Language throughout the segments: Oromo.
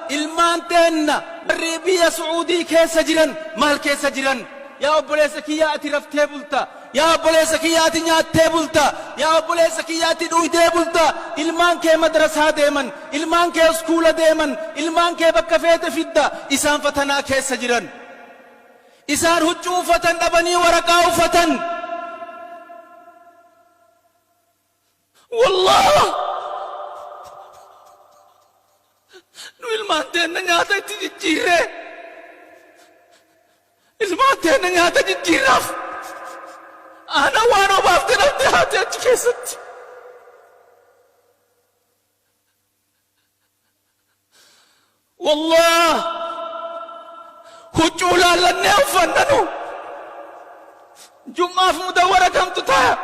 Ilmaan teenna warri biyya Su'uudii keessa jiran maal keessa jiran? Yaa obboleessa kiyya ati raftee bulta. Yaa obboleessa kiyya ati nyaattee bulta. Yaa obboleessa kiyya ati dhuydee bulta. Ilmaan kee madrasaa deeman. Ilmaan kee uskuula deeman. Ilmaan kee bakka feete fidda. Isaan fatanaa keessa jiran. Isaan huccuu uffatan dhabanii waraqaa uffatan. Wallaah nu ilmaan teenna nyaata itti jijjiirree ilmaan teenna nyaata jijjiirraaf aanan waan obaafte dhabde haati achi keessatti. Wallaah huccuu laallannee uffanna nu jum'aaf mudawwara kamtu taya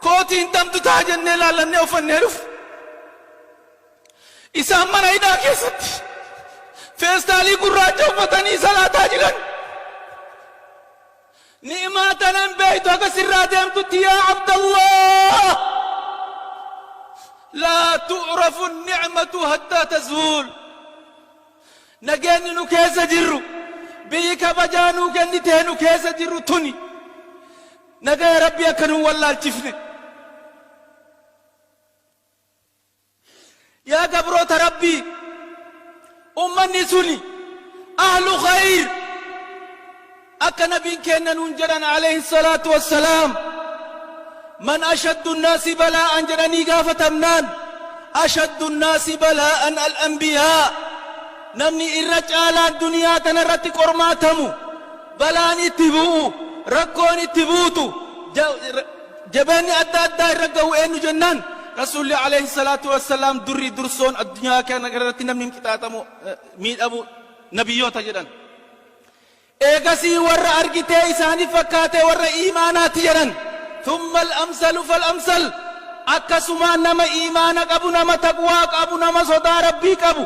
kootiin tamtu taya jennee laallannee uffannee dhufu. Isaan mana hidhaa keessatti feestaalii gurraacha uffatanii salaataa jiran. Ni'maa tana hin beeytu haga sirraa deemtutti yaa Abdallaah. Laa tu'rafu ni'matu hattaa tazuul. Nageenyi nu keessa jirru, biyyi kabajaa nuu kennitee nu keessa jirru tuni nagaya Rabbii akka nu hin wallaalchifne. Yaa gabroota Rabbii, ummanni suni ahlu khayr akka nabiin keenna nuun jedhan alayhi salaatu wassalaam, man ashaddu nnaasi balaa'an jedhanii gaafatamnaan, ashaddu nnaasi balaa'an al-anbiyaa, namni irra caalaan duniyaa tana irratti qormaatamu, balaan itti bu'u, rakkoon itti buutu, Jabeenni adda addaa irra gahu eennu jennaan, Rasuulli aleyhi salaatu wassalaam durri dursoon addunyaa kana irratti namni hin qixaaxamu, miidhamu nabiyyoota jedhan. Eegasii warra argitee isaanii fakkaatee warra iimaanaati jedhan. Thumma al-amsalu fal-amsal, akkasumaan nama iimaana qabu, nama taqwaa qabu, nama sodaa Rabbii qabu,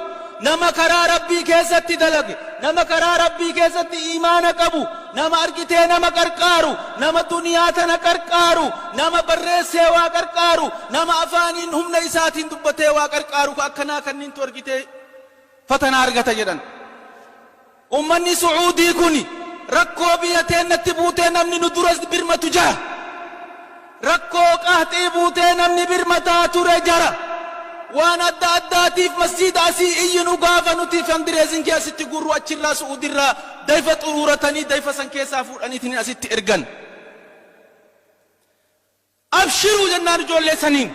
nama karaa Rabbii keessatti dalage, nama karaa Rabbii keessatti iimaana qabu, Nama argitee nama qarqaaru, nama duniyaa tana qarqaaru, nama barreessee waa qarqaaru, nama afaaniin humna isaatiin dubbatee waa qarqaaru ka akkanaa kanniintu argitee fatanaa argata jedhan. Ummanni Su'uudii kuni rakkoo biyya teennatti buutee namni nu dura birmatu jara. Rakkoo qahxii buutee namni birmataa ture jara. Waan adda addaatiif masjiida asii iyyinu gaafa nuti fundraising asitti guurru achirraa Su'uudirraa dayfa xuruuratanii dayfa san keessaa fuudhaniitiin asitti ergan. Abshiruu jennaan ijoollee saniin.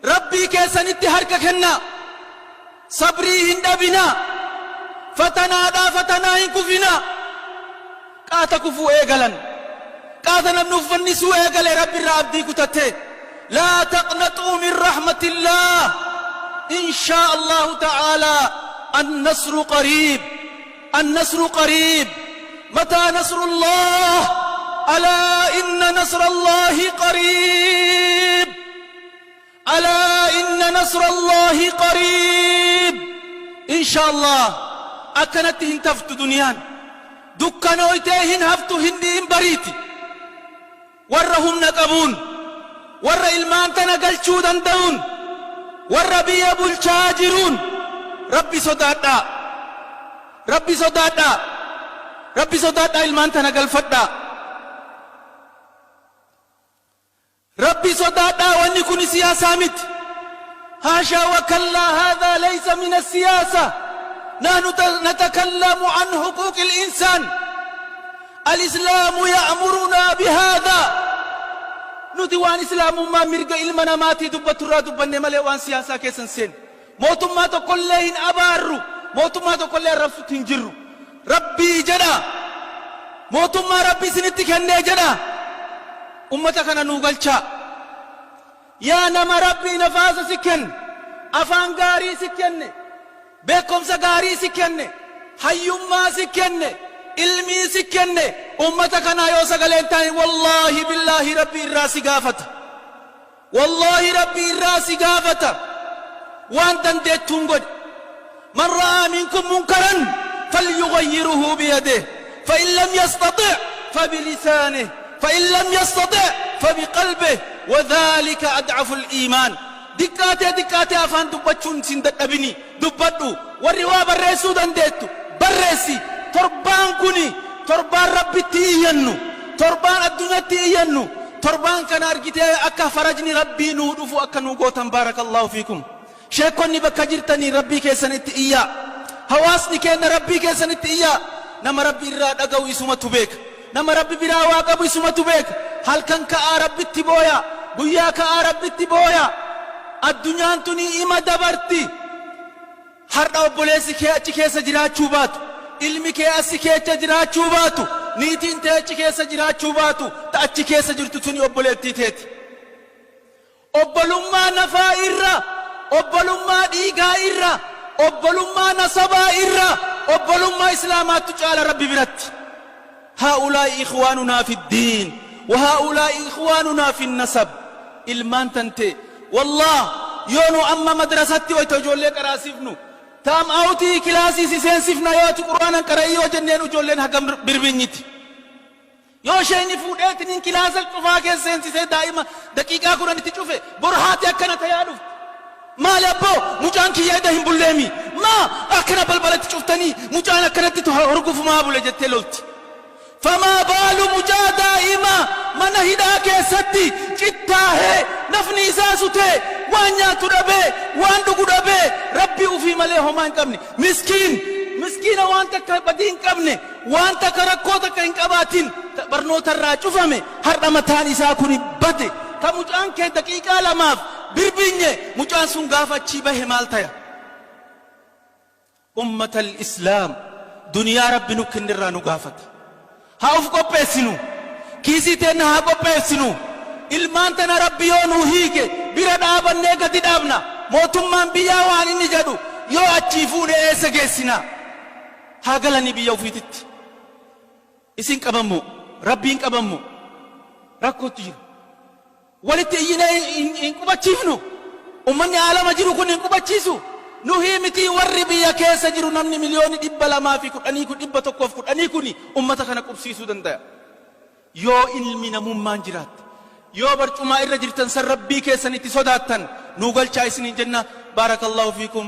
Rabbii keessanitti harka kennaa. Sabrii hin dhabinaa. Fatanaadhaa fatanaa hin kufinaa. Qaata kufuu eegalan. Qaata namni uf fannisuu eegale Rabbi irraa abdii kutattee. Laa taqnaxuu min rahmatillaah. Inshaa Allaahu ta'aalaa annasru qariib. Annasru qariib. Mataa nasrullaah? Alaa inna nasrallaahi qariib. Alaa inna nasrallaahi qariib. Inshaa Allaah akkanatti hin taftu duniyaan. Dukkanooytee hin haftu hin bariiti. Warra humna qabuun, warra ilmaan tana galchuu danda'uun, warra biyya bulchaa jiruun Rabbi sodaadhaa. Rabbi sodaadhaa. Rabbi sodaadhaa ilmaan tana galfadhaa. Rabbi sodaadhaa wanni kuni siyaasaa miti. Haashaa wa kallaa haadhaa laysa mina siyaasa. Nahnu natakallamu an huquuqi al-insaan. Al-islaamu ya'murunaa bihaadhaa. Nuti waan islaamummaa mirga ilma namaatii dubbattu irraa dubbanne malee waan siyaasaa keessa hin seenne. Mootummaa tokkollee hin abaarru, mootummaa tokkollee arrabsutti hin jirru. Rabbii jedhaa, mootummaa Rabbi isinitti kennee jedhaa, ummata kana nuu galchaa. Yaa nama Rabbi nafaasa si kenne, afaan gaarii si kenne, beekkomsa gaarii si kenne, hayyummaa si kenne, ilmii si kenne, ummata kanaa yoo sagalee hin taane, wallaahi billaahi Rabbi irraa si gaafata. Wallaahi Rabbi irraa si gaafata. Waan dandeettuun godhi. Man ra'aa minkum munkaran falyughayyirhu biyadihi fa'in lam yastaxi' fabilisaanihi fa'in lam yastaxi' fabiqalbihi wadhaalika ad'aful iimaan. Diqqaatee diqqaatee afaan dubbachuun sin dadhabini dubbadhu. Warri waa barreessuu dandeettu barreessi. Torbaan kuni torbaan Rabbitti iyyannu, torbaan addunyatti iyyannu, torbaan kana argitee akka farajni Rabbii nuu dhufu akka nuu gootan baarakallaahu fiikum. Sheekkonni bakka jirtanii Rabbii keessanitti iyyaa. Hawaasni keenna Rabbii keessanitti iyyaa. Nama Rabbi irraa dhaga'u isumatu beeka. Nama Rabbi biraa waa qabu isumatu beeka. Halkan ka'aa Rabbitti booyaa. Guyyaa ka'aa Rabbitti booyaa. Addunyaan tuni ima dabarti. Har'a obboleessi kee achi keessa jiraachuu baatu, ilmi kee assi keecha jiraachuu baatu, niitiin tee achi keessa jiraachuu baatu, ta achi keessa jirtu tuni obboleettii teeti. Obbolummaa nafaa irra, obbolummaa dhiigaa irra, obbolummaa nasabaa irra, obbolummaa Islaamaattu caala Rabbi biratti. Haa'ulaa'i ikhwaanunaa fiddiin, wa haa'ulaa'i ikhwaanunaa finnasab. Ilmaan tantee, wallaah yoo nu amma madrasatti wayta ijoollee qaraasifnu, taam awutii kilaasii si seensifna yoo ati Qur'aanan qara'ii yoo jenneen ijoolleen hagam birbinyiti. Yoo sheeyni fuudheetiniin kilaasa cufaa keessa seensisee daa'ima daqiiqaa 10 itti cufe, bor haati akkana tayaa dhufti. Maali abboo mucaan kiyya eda hin bulleemi? Maa akkana balbala itti cuftanii mucaan akkanatti horgufumaa bule jettee lolti. Famaa baalu mucaa daa'ima mana hidhaa keessatti cittaahee nafni isaa sutee waan nyaatu dhabee waan dhugu dhabee Rabbii ufii malee homaa hin qabne miskiin miskiina waan takka badii hin qabne Waan takka rakkoo takka hin qabaatin ta barnoota irraa cufame har'a mataan isaa kuni bade ka mucaan kee daqiiqaa lamaaf birbinye mucaan sun gaafa achii bahe maal taya? Ummatal islaam duniyaa rabbi nu kenne irraa nu gaafata. Haa uf qopheessinu. Kiisii teenna haa qopheessinu. Ilmaan tana rabbi yoo nuu hiike bira dhaabannee gadi dhaabna. Mootummaan biyyaa waan inni jedhu yoo achii fuune eessa geessina? Haa galanii biyya ufiititti. Isin qabammoo? Rabbiin qabammoo? Rakkootu jira. Walitti iyyinee hin qubachiifnu? Ummanni aalama jiru kun hin qubachiisu? Nuhii mitii warri biyya keessa jiru namni miliyoonni 210 kun 110 kuni ummata kana qubsiisuu dandaya. Yoo ilmi namummaan jiraatte, yoo barcumaa irra jirtan san Rabbii keessan itti sodaattan nuu galchaa isiniin jenna. Baarakallaahu fiikum.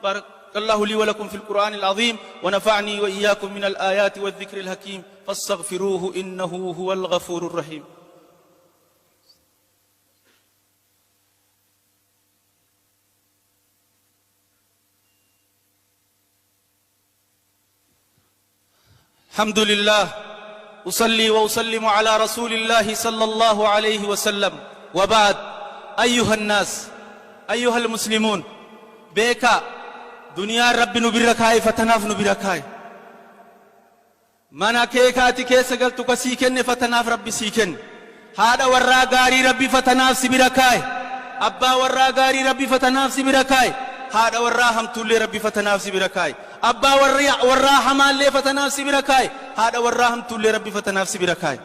Baarakallaahu lii wa lakum fil Qur'aanil aziim wa nafa'anii wa iyyaakum minal aayaati wadh-dhikril hakiim fastaghfiruuhu innahu huwal ghafuurur rahiim. الحمد لله أصلي وأسلم على رسول الله صلى الله عليه وسلم وبعد أيها الناس أيها المسلمون بيكا دنيا ربي نبركاي فتناف نبركاي Mana kee ka ati keessa galtu ka sii kenne fatanaaf Rabbi sii kenne. Haadha warraa gaarii Rabbi fatanaaf si bira kaaye. Abbaa warraa gaarii Rabbi fatanaaf si bira kaaye. Haadha warraa hamtuullee Rabbi fatanaaf si bira kaaye. Abbaa warraa hamaallee fatanaaf si bira kaaye. Haadha warraa hamtuullee Rabbi fatanaaf si bira kaaye.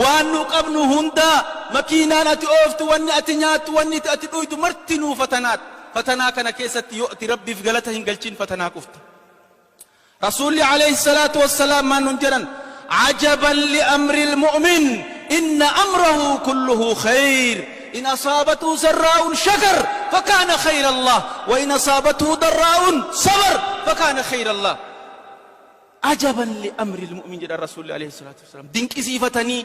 Waan nu qabnu hundaa, makiinaan ati ooftu, wanni ati nyaattu, wanni ati dhuydu martinuu fatanaadha. Fatanaa kana keessatti yoo ati Rabbiif galata hin galchin fatanaa kufta. Rasuulli aleyhi salaatu wassalaam maal nun jedhan? Ajaban li'amril mu'min inna amrahu kulluhu khayr in asaabathu sarraa'un shakar fakaana khayran lah wa in asaabathu darraa'un sabar fakaana khayran lah. Ajaban li'amril mu'min jedhan Rasuulli aleyhi salaatu wassalaam. Dinqisiifatanii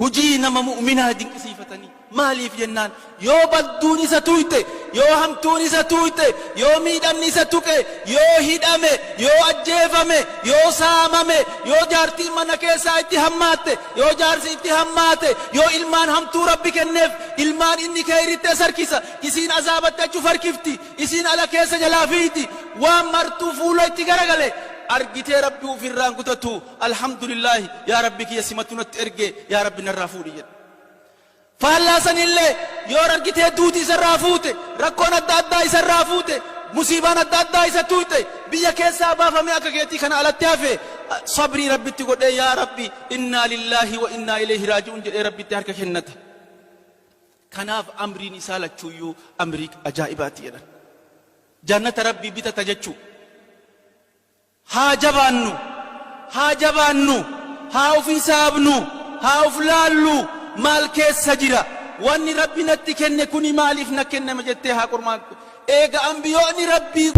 Hujii nama mu'minaa dinqisiifatanii. Maaliif jennaan, yoo badduun isa tuyxe, yoo hamtuun isa tuuyxe, yoo miidhamni isa tuqe, yoo hidhame, yoo ajjeefame, yoo saamame, yoo jaartiin mana keessaa itti hammaatte, yoo jaarsi itti hammaate, yoo ilmaan hamtuu Rabbi kenneef, ilmaan inni keeyritti as harkisa, isiin azaabatti achi uf harkifti, isiin ala keessa jalaa fiiydi, waan martuu fuula itti garagale argitee Rabbi ufirraa hin kutatu. Alhamdulillaahi yaa Rabbi kiyya simatu natti erge yaa Rabbi narraa fuudhi jedha. Faallaa sanillee yoo argitee duuti isarraa fuute, rakkoon adda addaa isarraa fuute, musiibaan adda addaa isa tuuyxe, biyya keessaa baafamee akka keetii kana alatti hafe, sabrii Rabbitti godhee yaa Rabbi innaa lillaahi wa innaa ilayhi raaji'uun jedhee Rabbitti harka kennata. Kanaaf amriin isaa lachuuyyuu amrii ajaa'ibaati jedhan. Jannata Rabbii bitata jechuu. Haa jabaannu! Haa jabaannu! Haa of hisaabnu! Haa of laallu! Maal keessa jira? Wanni Rabbi natti kenne kuni maaliif na kenname jettee haa qormaattu. Eega anbiyoonni Rabbii.